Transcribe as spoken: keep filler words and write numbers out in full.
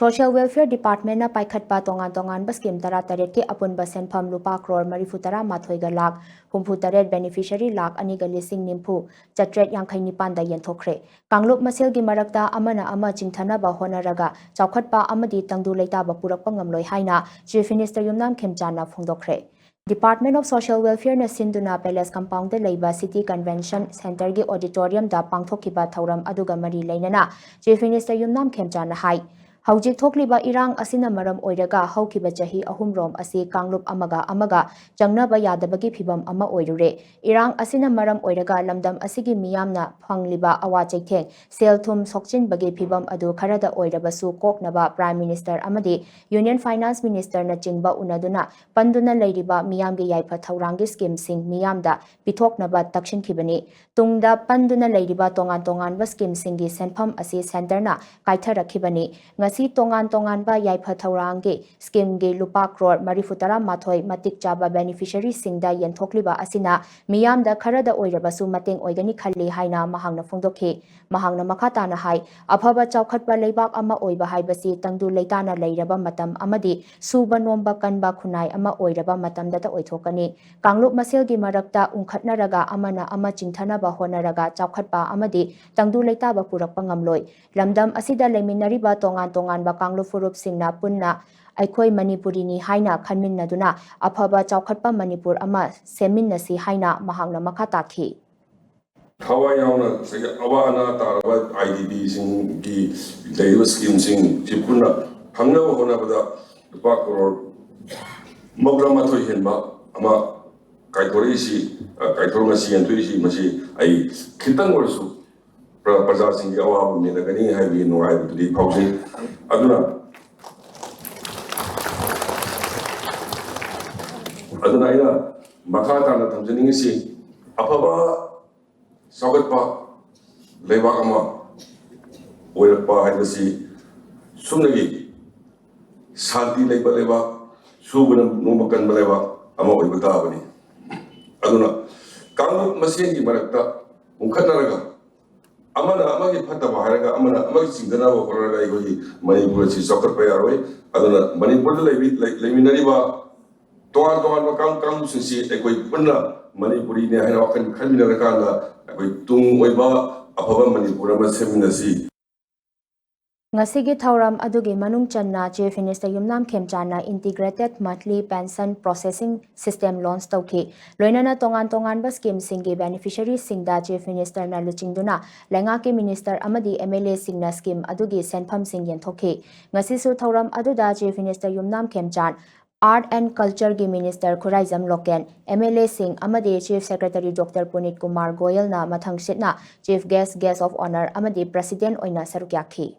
Social Welfare Department-ꯅ ꯄꯥꯏꯈꯠꯄ ꯇꯣꯉꯥꯟ ꯇꯣꯉꯥꯟꯕ scheme ꯇꯔꯥꯇꯔꯦꯠꯀꯤ ꯑꯄꯨꯟꯕ ꯁꯦꯟꯐꯝ ꯂꯨꯄꯥ ꯀ꯭ꯔꯣꯔ ꯃꯔꯤꯐꯨꯇꯔꯥ ꯃꯥꯊꯣꯏꯒ ꯂꯥꯈ ꯍꯨꯝꯐꯨꯇꯔꯦꯠ, beneficiary ꯂꯥꯈ ꯑꯅꯤꯒ ꯂꯤꯁꯤꯡ ꯅꯤꯐꯨ ꯆꯥꯇ꯭ꯔꯦꯠ ꯌꯥꯡꯈꯩ ꯅꯤꯄꯥꯟꯗ ꯌꯦꯟꯊꯣꯛꯈ꯭ꯔꯦ꯫ ꯀꯥꯡꯂꯨꯞ ꯃꯁꯦꯜꯒꯤ ꯃꯔꯛꯇ ꯑꯃꯅ ꯑꯃ ꯆꯤꯡꯊꯅꯕ ꯍꯣꯠꯅꯔꯒ ꯆꯥꯎꯈꯠꯄ ꯑꯃꯗꯤ ꯇꯪꯗꯨ ꯂꯩꯇꯥꯕ ꯄꯨꯔꯛꯄ ꯉꯝꯂꯣꯏ ꯍꯥꯏꯅ Chief Minister Yumnam ꯈꯦꯝꯆꯥꯟꯅ ꯐꯣꯡꯗꯣꯛꯈ꯭ꯔꯦ꯫ Department of Social Welfare-ꯅ ꯁꯤꯟꯗꯨꯅ Palace Compound-ꯗ ꯂꯩꯕ City Convention Centre-ꯒꯤ auditorium-ꯗ ꯄꯥꯡꯊꯣꯛꯈꯤꯕ ꯊꯧꯔꯝ ꯑꯗꯨꯒ ꯃꯔꯤ ꯂꯩꯅꯅ Chief Minister ꯌꯨꯝꯅꯥꯝ ꯈꯦꯝꯆꯥꯟꯅ ꯍꯥꯏ, ꯍꯧꯖꯤꯛ ꯊꯣꯛꯂꯤꯕ ꯏꯔꯥꯡ ꯑꯁꯤꯅ ꯃꯔꯝ ꯑꯣꯏꯔꯒ ꯍꯧꯈꯤꯕ ꯆꯍꯤ ꯑꯍꯨꯝꯔꯣꯝ ꯑꯁꯤ ꯀꯥꯡꯂꯨꯞ ꯑꯃꯒ ꯑꯃꯒ ꯆꯪꯅꯕ ꯌꯥꯗꯕꯒꯤ ꯐꯤꯚꯝ ꯑꯃ ꯑꯣꯏꯔꯨꯔꯦ꯫ ꯏꯔꯥꯡ ꯑꯁꯤꯅ ꯃꯔꯝ ꯑꯣꯏꯔꯒ ꯂꯝꯗꯝ ꯑꯁꯤꯒꯤ ꯃꯤꯌꯥꯝꯅ ꯐꯪꯂꯤꯕ ꯑꯋꯥ ꯆꯩꯊꯦꯡ, ꯁꯦꯜ ꯊꯨꯝ ꯁꯣꯛꯆꯤꯟꯕꯒꯤ ꯐꯤꯚꯝ ꯑꯗꯨ ꯈꯔꯗ ꯑꯣꯏꯔꯕꯁꯨ ꯀꯣꯛꯅꯕ Prime Minister ꯑꯃꯗꯤ Union Finance Minister-ꯅꯆꯤꯡꯕ ꯎꯅꯗꯨꯅ ꯄꯟꯗꯨꯅ ꯂꯩꯔꯤꯕ ꯃꯤꯌꯥꯝꯒꯤ ꯌꯥꯏꯐ ꯊꯧꯔꯥꯡꯒꯤ scheme-ꯁꯤꯡ ꯃꯤꯌꯥꯝꯗ ꯄꯤꯊꯣꯛꯅꯕ ꯇꯛꯁꯤꯟꯈꯤꯕꯅꯤ꯫ ꯇꯨꯡꯗ ꯄꯟꯗꯨꯅ ꯂꯩꯔꯤꯕ ꯇꯣꯉꯥꯟ ꯇꯣꯉꯥꯟꯕ scheme-ꯁꯤꯡꯒꯤ ꯁꯦꯟꯐꯝ ꯑꯁꯤ Centre-ꯅ ꯀꯥꯏꯊꯔꯛꯈꯤꯕꯅꯤ꯫ ꯉꯁꯤ ꯇꯣꯉꯥꯟ ꯇꯣꯉꯥꯟꯕ ꯌꯥꯏꯐ ꯊꯧꯔꯥꯡꯒꯤ scheme-ꯒꯤ ꯂꯨꯄꯥ ꯀ꯭ꯔꯣꯔ ꯃꯔꯤꯐꯨꯇꯔꯥ ꯃꯥꯊꯣꯏ ꯃꯇꯤꯛ ꯆꯥꯕ beneficiary-ꯁꯤꯡꯗ ꯌꯦꯟꯊꯣꯛꯂꯤꯕ ꯑꯁꯤꯅ ꯃꯤꯌꯥꯝꯗ ꯈꯔꯗ ꯑꯣꯏꯔꯕꯁꯨ ꯃꯇꯦꯡ ꯑꯣꯏꯒꯅꯤ ꯈꯜꯂꯤ ꯍꯥꯏꯅ ꯃꯍꯥꯛꯅ ꯐꯣꯡꯗꯣꯛꯈꯤ꯫ ꯃꯍꯥꯛꯅ ꯃꯈꯥ ꯇꯥꯅ ꯍꯥꯏ, ꯑꯐꯕ ꯆꯥꯎꯈꯠꯄ ꯂꯩꯕꯥꯛ ꯑꯃ ꯑꯣꯏꯕ ꯍꯥꯏꯕꯁꯤ ꯇꯪꯗꯨ ꯂꯩꯇꯥꯅ ꯂꯩꯔꯕ ꯃꯇꯝ ꯑꯃꯗꯤ ꯁꯨꯕ ꯅꯣꯝꯕ ꯀꯟꯕ ꯈꯨꯟꯅꯥꯏ ꯑꯃ ꯑꯣꯏꯔꯕ ꯃꯇꯝꯗꯇ ꯑꯣꯏꯊꯣꯛꯀꯅꯤ꯫ ꯀꯥꯡꯂꯨꯞ ꯃꯁꯦꯜꯒꯤ ꯃꯔꯛꯇ ꯎꯪꯈꯠꯅꯔꯒ ꯑꯃꯅ ꯑꯃ ꯆꯤꯡꯊꯅꯕ ꯍꯣꯠꯅꯔꯒ ꯆꯥꯎꯈꯠꯄ ꯑꯃꯗꯤ ꯇꯪꯗꯨ ꯂꯩꯇꯥꯕ ꯄꯨꯔꯛꯄ ꯉꯝꯂꯣꯏ꯫ ꯂꯝꯗꯝ ꯑꯁꯤꯗ ꯂꯩꯃꯤꯟꯅꯔꯤꯕ ꯇꯣꯉꯥꯟ ꯇꯣꯉꯥꯟꯕ ꯀꯥꯡꯂꯨꯞ ꯐꯨꯔꯨꯞꯁꯤꯡꯅ ꯄꯨꯟꯅ ꯑꯩꯈꯣꯏ ꯃꯅꯤꯄꯨꯔꯤꯅꯤ ꯍꯥꯏꯅ ꯈꯟꯃꯤꯟꯅꯗꯨꯅ ꯑꯐꯕ ꯆꯥꯎꯈꯠꯄ ꯃꯅꯤꯄꯨꯔ ꯑꯃ ꯁꯦꯝꯃꯤꯟꯅꯁꯤ ꯍꯥꯏꯅ ꯃꯍꯥꯛꯅ ꯃꯈꯥ ꯇꯥꯈꯤ꯫ ꯊꯋꯥꯏ ꯌꯥꯎꯅ ꯉꯁꯥꯏꯒꯤ ꯑꯋꯥ ꯑꯅꯥ ꯇꯥꯔꯕ IDP-ꯁꯤꯡꯒꯤ ꯂꯩꯔꯤꯕ scheme-ꯁꯤꯡꯁꯤ ꯄꯨꯟꯅ ꯐꯪꯅꯕ ꯍꯣꯠꯅꯕꯗ ꯂꯨꯄꯥ ꯀ꯭ꯔꯣꯔ ꯃꯧꯗ꯭ꯔꯥ ꯃꯥꯊꯣꯏ ꯍꯦꯟꯕ ꯑꯃ ꯀꯥꯏꯊꯣꯔꯛꯏꯁꯤ, ꯑ, ꯀꯥꯏꯊꯣꯔꯛ ꯉꯁꯤ ꯌꯦꯟꯊꯣꯛꯏꯁꯤ, ꯃꯁꯤ ꯑꯩ ꯈꯤꯇꯪ ꯑꯣꯏꯔꯁꯨ ꯄ꯭ꯔ-, ꯄ꯭ꯔꯖꯥꯁꯤꯡꯒꯤ ꯑꯋꯥꯕ ꯃꯦꯟꯅꯒꯅꯤ ꯍꯥꯏꯕꯒꯤ ꯅꯨꯡꯉꯥꯏꯕꯗꯨꯗꯤ ꯐꯥꯎꯖꯩ꯫ ꯑꯗꯨꯅ, ꯑꯗꯨꯅ ꯑꯩꯅ ꯃꯈꯥ ꯇꯥꯅ ꯊꯝꯖꯅꯤꯡꯉꯤꯁꯤ, ꯑꯐꯕ ꯆꯥꯎꯈꯠꯄ ꯂꯩꯕꯥꯛ ꯑꯃ ꯑꯣꯏꯔꯛꯄ ꯍꯥꯏꯕꯁꯤ ꯁꯨꯞꯅꯒꯤ ꯁꯥꯟꯇꯤ ꯂꯩꯕ ꯂꯩꯕꯥꯛ, ꯁꯨꯕꯅ ꯅꯣꯝꯕ ꯀꯟꯕ ꯂꯩꯕꯥꯛ ꯑꯃ ꯑꯣꯏꯕ ꯇꯥꯕꯅꯤ꯫ ꯑꯗꯨꯅ ꯀꯥꯡꯂꯨꯞ ꯃꯁꯦꯟꯒꯤ ꯃꯔꯛꯇ ꯎꯪꯈꯠꯅꯔꯒ ꯑꯃꯅ ꯑꯃꯒꯤ ꯐꯠꯇꯕ ꯍꯥꯏꯔꯒ ꯑꯃꯅ ꯑꯃꯒꯤ ꯆꯤꯡꯗꯅꯕ ꯍꯣꯠꯅꯔꯒ ꯑꯩꯈꯣꯏꯒꯤ ꯃꯅꯤꯄꯨꯔ ꯑꯁꯤ ꯆꯥꯎꯈꯠꯄ ꯌꯥꯔꯣꯏ꯫ ꯑꯗꯨꯅ ꯃꯅꯤꯄꯨꯔꯗ ꯂꯩꯕꯤ-, ꯂꯩ-, ꯂꯩꯃꯤꯟꯅꯔꯤꯕ ꯇꯣꯉꯥꯟ ꯇꯣꯉꯥꯟꯕ ꯀꯥꯡ-, ꯀꯥꯡꯂꯨꯞꯁꯤꯡꯁꯤ ꯑꯩꯈꯣꯏ ꯄꯨꯟꯅ ꯃꯅꯤꯄꯨꯔꯤꯅꯦ ꯍꯥꯏꯅ ꯋꯥꯈꯜ ꯈꯟꯃꯤꯟꯅꯔꯀꯥꯟꯗ ꯑꯩꯈꯣꯏ ꯇꯨꯡ ꯑꯣꯏꯕ ꯑꯐꯕ ꯃꯅꯤꯄꯨꯔ ꯑꯃ ꯁꯦꯝꯃꯤꯟꯅꯁꯤ꯫ ꯉꯁꯤꯒꯤ ꯊꯧꯔꯝ ꯑꯗꯨꯒꯤ ꯃꯅꯨꯡ ꯆꯟꯅ Chief Minister ꯌꯨꯝꯅꯥꯝ ꯈꯦꯝꯆꯥꯟꯅ Integrated Monthly Pension Processing System launch ꯇꯧꯈꯤ꯫ ꯂꯣꯏꯅꯅ ꯇꯣꯉꯥꯟ ꯇꯣꯉꯥꯟꯕ schemeꯁꯤꯡꯒꯤ beneficiaryꯁꯤꯡꯗ Chief Ministerꯅ ꯂꯨꯆꯤꯡꯗꯨꯅ ꯂꯩꯉꯥꯛꯀꯤ minister ꯑꯃꯗꯤ MLAꯁꯤꯡꯅ scheme ꯑꯗꯨꯒꯤ ꯁꯦꯟꯐꯝꯁꯤꯡ ꯌꯦꯟꯊꯣꯛꯈꯤ꯫ ꯉꯁꯤꯁꯨ ꯊꯧꯔꯝ ꯑꯗꯨꯗ Chief Minister Yumnam Khemchand, Art and Cultureꯒꯤ Minister ꯈꯨꯔꯥꯏꯖꯝ ꯂꯣꯀꯦꯟ, MLAꯁꯤꯡ ꯑꯃꯗꯤ Chief Secretary Doctor ꯄꯨꯅꯤꯠ Kumar ꯒꯣꯌꯜꯅ ꯃꯊꯪꯁꯤꯠꯅ Chief Guest, Guest of Honour ꯑꯃꯗꯤ President ꯑꯣꯏꯅ ꯁꯔꯨꯛ ꯌꯥꯈꯤ꯫